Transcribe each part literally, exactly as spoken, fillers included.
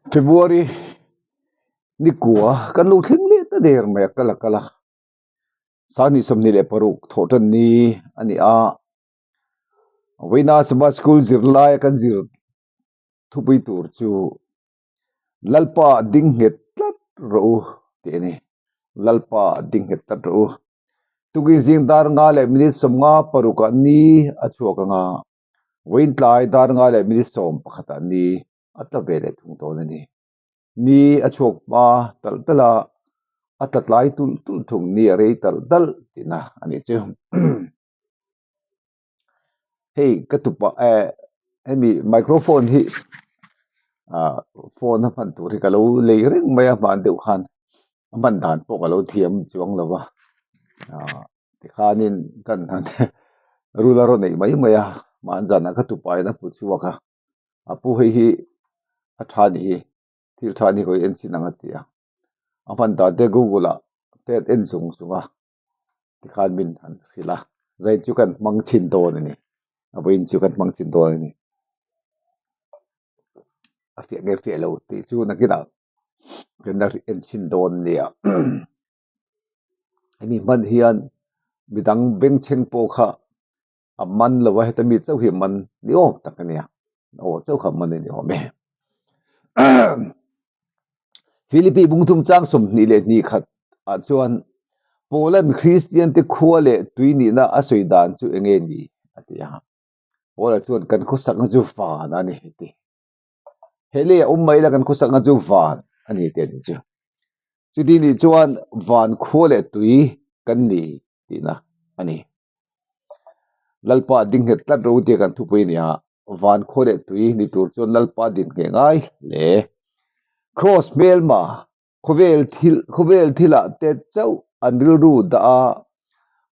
February ni kua kan lo thleng leh ta der mai a, kal a, kal a. Sangni sawmhni le paruk Thawhṭan ni a ni a. Vawiina Sabbath School zir laia kan zir thupui tur chu Lalpa ding nghet tlat ro u ti a nih. Lalpa ding nghet tlat ro u. Tukin zing dar nga le minute sawmnga paruka ni a chhuak ang a. Vawiin tlai dar nga le minute sawm pakhata ni a tla ve leh thung dawn a nih. Ni a chhuak hma tal tal a, a tla tlai tul tul thung ni a rei tal tal tina a ni chu. Hei, ka tupa, eh, hemi microphone hi, ah, phone a hman tur hi ka lo lei reng mai a, hman deuh khan a hman dan pawh ka lo thiam chuong lo va. Ah, tikhanin kan han ruler a nei mai mai a, hman zana ka tupa in a pu chhuak a. A pu hei hi a ṭha ni hi, thil ṭha ni koi en chin ang a ti a. A hman dan te Google-a te en zung zung a. Tikhan min han hril a. Zai chu kan hmang chin dawn a nih. A vawiin chu kan hmang chin dawn a nih. A fiah nge fiah lo ti chu nakinah kan la en chin dawn a nih a. Hemi hman hian midang bengchheng pawh kha a man lo a, heta mi chauh hi man ni awm tak a nia. Aw, chauh kha man a ni awm e. Philippi bung thum chang sawmhnih leh hnih khat ah chuan Paulan Kristian te khua leh tui nihna a sawi dan chu eng nge ni a ti a. Paula chuan kan khawsakna chu van a ni ti. He le a um mai la, kan khawsakna chu van a ni ti a ni chu. Chuti ni chuan van khua leh tui kan ni tihna a ni. Lalpa ding nghet tlat ro tia kan thupui a ni a. Van khua leh tui ni tur chuan Lalpa din nghet ngai le. Cross hmelma khawvel thil, khawvel thilah te chauh an rilru dah a,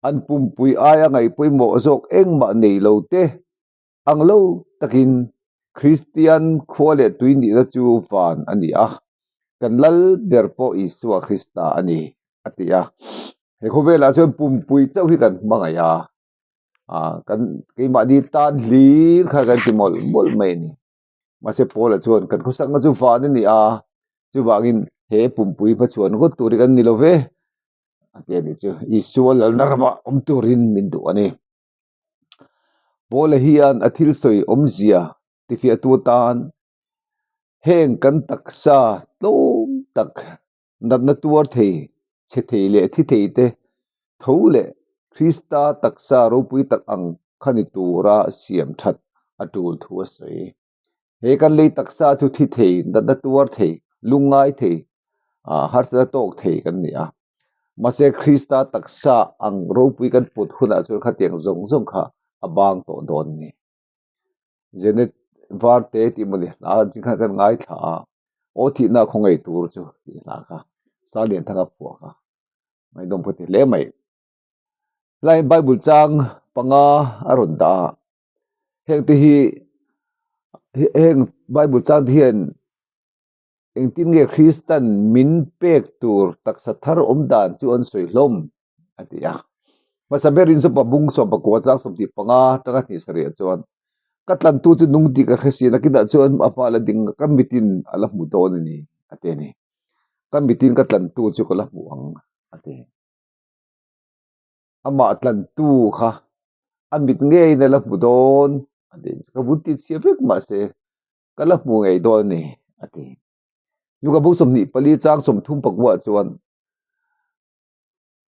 an pumpui aia ngaihpawimawh zawk engmah nei lo te ang lo takin Kristian khua leh tui nihna chu van a ni a. Kan lal ber pawh Isua Krista a ni, a ti a. He khawvelah chuan pumpui chauh hi kan hmangaih a. A, kan, keimahni tan hlir kha kan ti mawlh mawlh mai a ni. Mahse, Paula chuan kan khawsakna chu van a ni a, chuvangin he pumpui hmachhuan ngawt tur hi kan ni lo ve, a ti a ni chu. Isua lalna ramah awm turin min duh a ni. Paula hian a thil sawi awmzia tifiahtu atan heng kan taksa tlawm tak natna tuar thei, chhe thei leh thi thei te tho leh Krista taksa ropui tak ang kha ni tura siam ṭhat a tul thu a sawi. He kan lei taksa chu thi thei, natna tuar thei, lungngai thei, a, harsatna tawk thei kan ni a. Mahse, Krista taksa ang ropui kan put hunah chuan khatiang zawng zawng kha a bang tawh dawn a ni. Janet Varte tih mawni hla zing khan kan ngaithla a. Aw thihna khawngaih tur chu tih hla kha Salian Thanga phuak a. Ngaidam ka ti hle mai. Helai Bible chang panga a rawn dah a. Heng te hi, he-, heng Bible chang te hian engtin nge Kristan min pek tur taksa thar awm dan chu an sawi hlawm a ti a. Hmasa berin Joba bung sawm pakua chang sawmhnih panga aṭanga hnih sarih ah chuan, "Ka tlantu chu nung tih ka hre si, nakinah chuan a hma la ding, ka mitin a la hmu dawn a ni," a ti a ni. "Ka mitin ka tlantu chu ka la hmu ang," a ti. Amah tlantu kha a mit ngeiin a la hmu dawn a ti. "Ka vun titchhiah vek mah se, ka la hmu ngei dawn a ni," a ti. Luka bung sawmhnih pali chang sawmthum pakuaah chuan,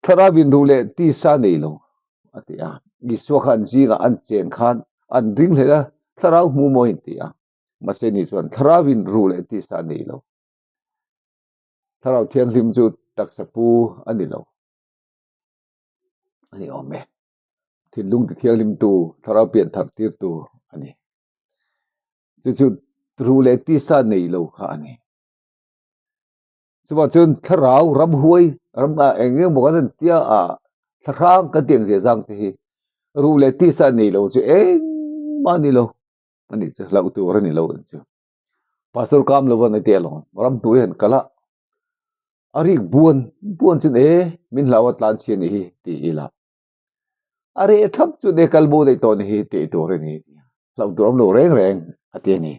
"Thlarauin ruh leh tisa nei lo," a ti a. Isua khan zingah an chen khan an ring hle a, "Thlarau hmu maw?" in ti a. Mahse ni chuan, "Thlarauin ruh leh tisa nei lo. Thlarau Thianghlim chu taksa pu a ni lo," a ni awm e. Thinlung ti thianghlimtu, thlarau pian thar tirtu a ni. Chu chu ruh leh tisa nei lo kha a ni. Chuvang chuan thlarau ramhuai, ram a eng eng maw kan tia a, thlarau kan tih ang zia zang te hi ruh leh tisa nei lo chu engmah ni lo. A ni chu, hlauh tur a ni lo a ni chu. Pastor Kamlovan a ti alawm, ramhnuai han kal a. A rik buan, buan chun, "E, min hlauh a tlan chhia ni hi," ti ila. "A reh thap chun, e, kal bo daih tawh ni hi," ti tur a ni. Hlauh tur awm lo reng reng a ti a ni.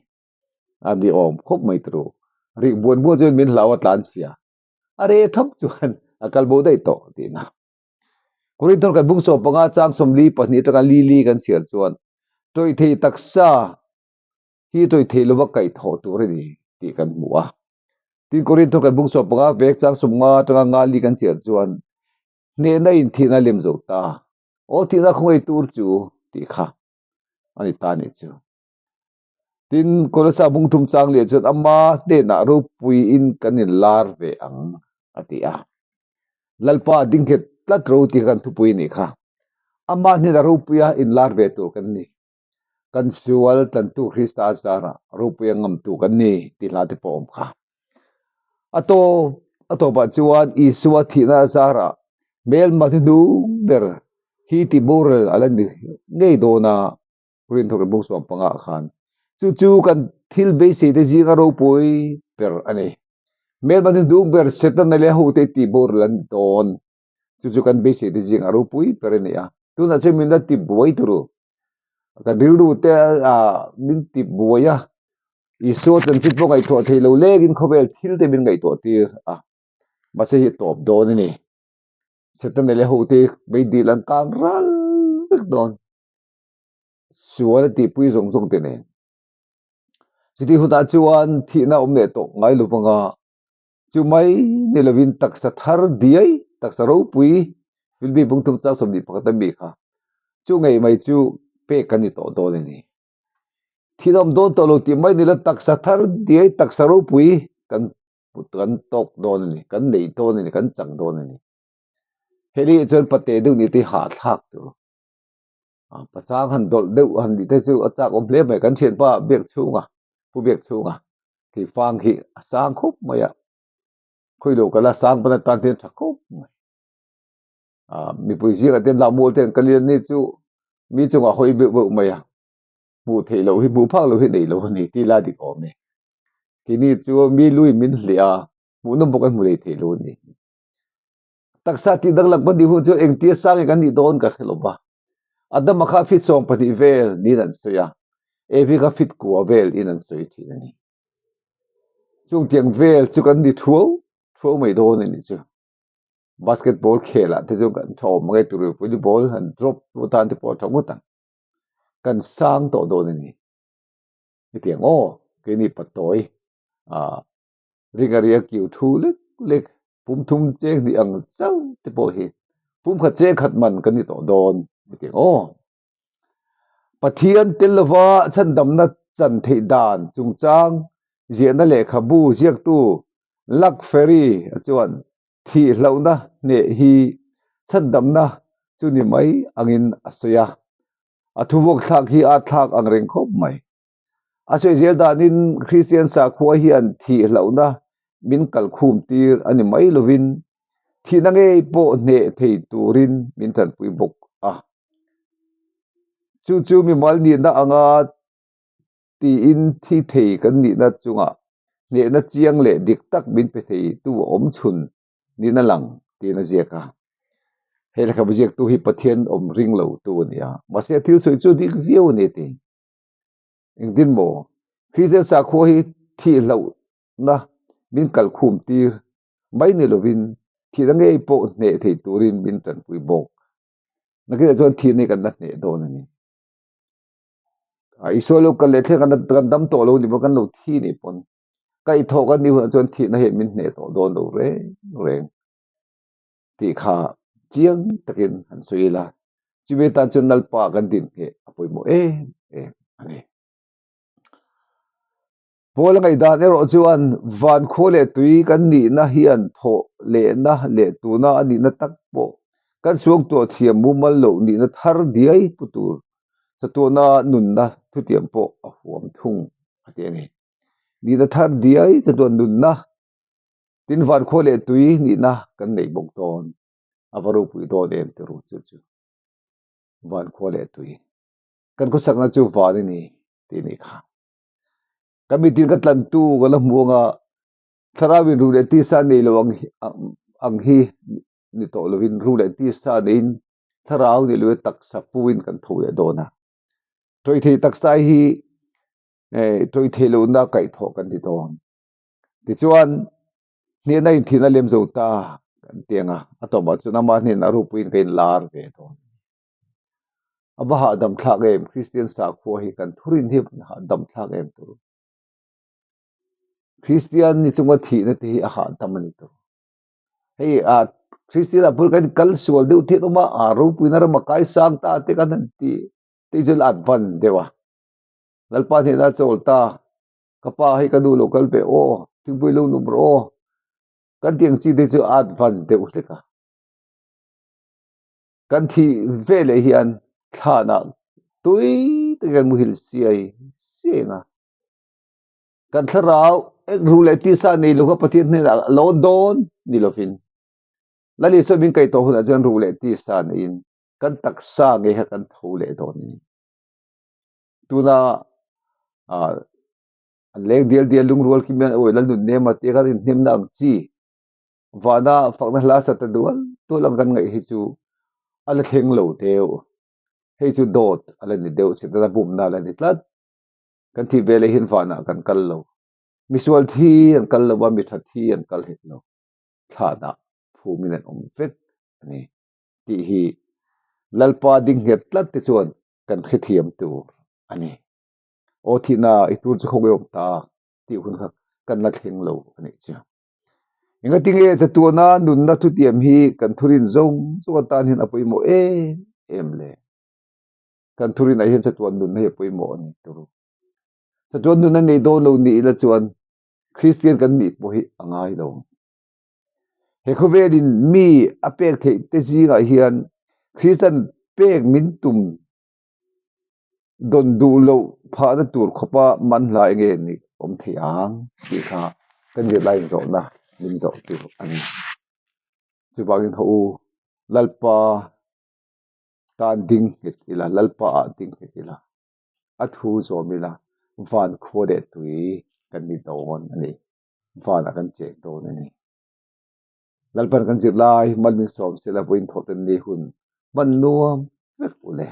A ni awm khawp mai tru. Rik buon buon chuan min hlau a tlan chhia. A re thawp chuan a kal bo daih tawh tina. Korinthon kan bung sawm panga chang sawmli pahnih aṭanga li li kan chhiar chuan, tawih thei taksa hi tawih thei lova kaihthawh tur a ni tih kan hmu a. Tin Korinthon kan bung sawm panga vek chang sawmnga aṭanga nga li kan chhiar chuan, hnehna in thihna lem zo ta. Aw, thihna khawngaih tur chu tih kha a ni ta ni chu. Tin Kolosa bung thum chang li chuan, ama hnenah ropuiin kan inlar ve ang a ti a. Lalpa ding khet tlat ro tih kan thupui ni kha. Ama hnenah ropuia inlar ve tur kan ni. Kan sual tlantu Krista zara ropuia ngamtu kan ni tih hla te pawh awm kha. A tawp, a tawpah chuan Isua thihna zara hmelma hnuhnung ber hi tiborel a la ni ngei dawn a, Korinthon kan bung sawm panga khan. Chu chu kan thil beisei te zinga ropui ber a ni. Hmelma hnuhnung ber Setana le a hote tiborel an ni dawn. Chu chu kan beisei te zinga ropui ber a ni a. Tunah chuan min la tibuai tur u. Kan rilru te a min tibuai a. Isua chanchin pawh ngaihtuah thei lo lekin khawvel thil te min ngaihtuah tir a. Mahse hi tawp dawn a ni. Setana le a hote beidil an kang ral vek dawn. Sual a tihpui zawng zawng te nen. Chuti hunah chuan thihna awm leh tawh ngai lo vang a. Chu mai ni lovin taksa thar diai, taksa ropui, Filipi bung thum chang sawmhnih pakhat a mi kha. Chu ngei mai chu pek kan ni tawh dawn a ni. Thihna awm dawn tawh lo tih mai ni lo, taksa thar diai, taksa ropui kan, kan tawk dawn a ni, kan nei dawn a ni, kan chang dawn a ni. Hei hi chuan pate deuh ni te hahthlak tur. A, pasang han dawlh deuh han ni te chu a chak awm hle mai, kan ṭhianpa biak chhunga, pu biak chhunga. Thei fang hi a sang khawp mai a. Khawi lo kala sang pana tan ten ṭha khawp mai. A, mipui zinga ten lamul ten kal a ni chu mi chunga hawi beuh beuh mai a. Hmuh theih lo hi, hmuh phak lo hi nei lo a ni, ti la dik awm e. Keini chu mi lui min hliah a, hmuhnawm bawk an hmu lei thei lo a ni. Taksa tih danglam kan nih hun chu engtia sangin kan nih dawn ka hre lo va. Adama kha fit sawm pahnih vel niin an sawi a. Evi kha fit kua vel in an sawi ṭhin a ni. Chung tiang vel chu kan ni thuau, thuau mai dawn a ni chu. Basketball khela te chu kan ṭha awm ngai tur, volleyball han drop tu tan te pawh ṭha ngawt ang. Kan sang tawh dawn a ni. Hetiang aw, keini patawi, a, ring a ri a kiu thu lek lek, pum thum cheng hnih ang chau te pawh hi, pum khat cheng khat man kan ni tawh dawn, hetiang aw. Pathian tel lova chhandamna chan theih dan chungchang ziahna lehkhabu ziaktu Luc Ferry a chuan thih hlauhna hneh hi chhandamna chu ni mai angin a sawi a. A thu vawk thlak hi a thlak ang reng khawp mai. A sawi zel danin Kristian sakhua hian thih hlauhna min kalkhum tir a ni mai lovin, thihna ngei pawh hneh thei turin min ṭanpui bawk a. Chu chu mimal nihna anga tiin thi thei kan nihna chunga hnehna chiang leh dik tak min pe thei tu a awm chhun nihna lang tiin a ziak a. He lehkhabu ziaktu hi Pathian awm ring lo tu a ni a. Mahse, a thil sawi chu dik viau a ni tih. Engtin maw? Kristian sakhua hi thih hlauhna min kalkhum tir mai ni lovin, thihna ngei pawh hneh thei turin min ṭanpui bawk. Nakinah chuan thihna hi kan la hneh dawn a ni. A, Isua lo kal leh thleng kan, kan dam tawh lo ni maw, kan lo thi ni pawn. Kaihthawh kan nih hunah chuan thihna hi min hneh tawh dawn lo reng reng. Tih kha chiang takin han sawi ila. Chumi tan chuan Lalpa kan din hi a pawimawh em em a ni. Paula ngaihdan erawh chuan van khua leh tui kan nihna hian thawh lehna leh tuna a nihna tak pawh kan suangtuah thiam mumal loh nihna thar diai pu tur chatuana nunna thutiam pawh a huam thung a ti a ni. Nihna thar diai chatuan nunna, tin van khua leh tui nihna kan nei bawk dawn, a va ropui dawn em ti ru chu chu. Van khua leh tui. Kan khawsakna chu van a ni, ti ni kha. Ka mitin ka tlantu ka la hmu anga, Thlarauvin ru leh tisa nei lo ang hi, ang, ang hi ni tawh lovin, ru leh tisa neiin Thlarau ni lo taksa puin kan tho leh dawn a. Ṭawih thei taksa hi, eh, ṭawih thei lo na kaihthawh kan ni dawn. Tichuan, hnena in thina lem zo ta kan ti ang a, a tawpah chun ama hnena ropuiin ka inlar ve dawn. A va hahdam thlak em, Kristian sakhua hi kan thurin hi hahdam thlak em tur. Kristian ni chunga thina te hi a hahdam a ni tur. Hei, a, Kristian a pur kan kal sual deuh thil awm a, a ropuina rama kai sang ta te kan han ti. Te chu advance deuh a. Lalpa hnena chawl ta. Ka pa hi ka duh lo kal ve aw, thingpui lo num rawh aw. Kan ti ang chi te chu advance deuh hlek a. Kan thi ve leh hian thlana tui te kan muhil siai siai ang a. Kan thlarau ek ru leh tisa nei lo kha Pathian hnena lo dawn ni lovin. Lal Isua min kai tawh hunah chuan ru leh tisa neiin kan taksa ngei kha kan tho leh dawn a ni. Tuna, a, an leng dial dial lungrual kim hian, awi, Lal nun nema te khan inhnemna ang chi. Vana fakna hla sa ta dual dual ang kan ngaih hi chu a la thleng lo deuh. Hei chu dawt a la ni deuh, Setana bumna a la ni tlat. Kan thi ve leh hian vanah kan kal lo. Misual thi an kal lo a, mi ṭha thi an kal het lo. Thlana phumin an awm vek a ni tih hi Lalpa ding nghet tlat te chuan kan hrethiam tur a ni. Aw, thihna i tur chu khawngaiawm tak tih hun kha kan la thleng lo a nih chu. Engatinge chatuana nunna thutiam hi kan thurin zawng zawng atan hian a pawimawh em em le? Kan thurinah hian chatuan nunna hi a pawimawh a ni tur. Chatuan nunna nei dawn lo ni ila chuan Kristian kan nih pawh hi a ngai lo. He khawvelin mi a pek theih te zingah hian Kristian pek min tum dawn duh loh phahna tur khawpa man hla enge ni awm thei ang tih kha kan zirlai inzawhna min zawh tur a ni. Chuvangin ho u, Lalpa tan ding nghet ila, Lalpa ah ding nghet ila, a thu zawm ila, van khua leh tui kan ni dawn a ni. Vanah kan cheng dawn a ni. Lalpan kan zirlai mal min sawm sela, vawiin thawhte ni hun hman nuam vek u le.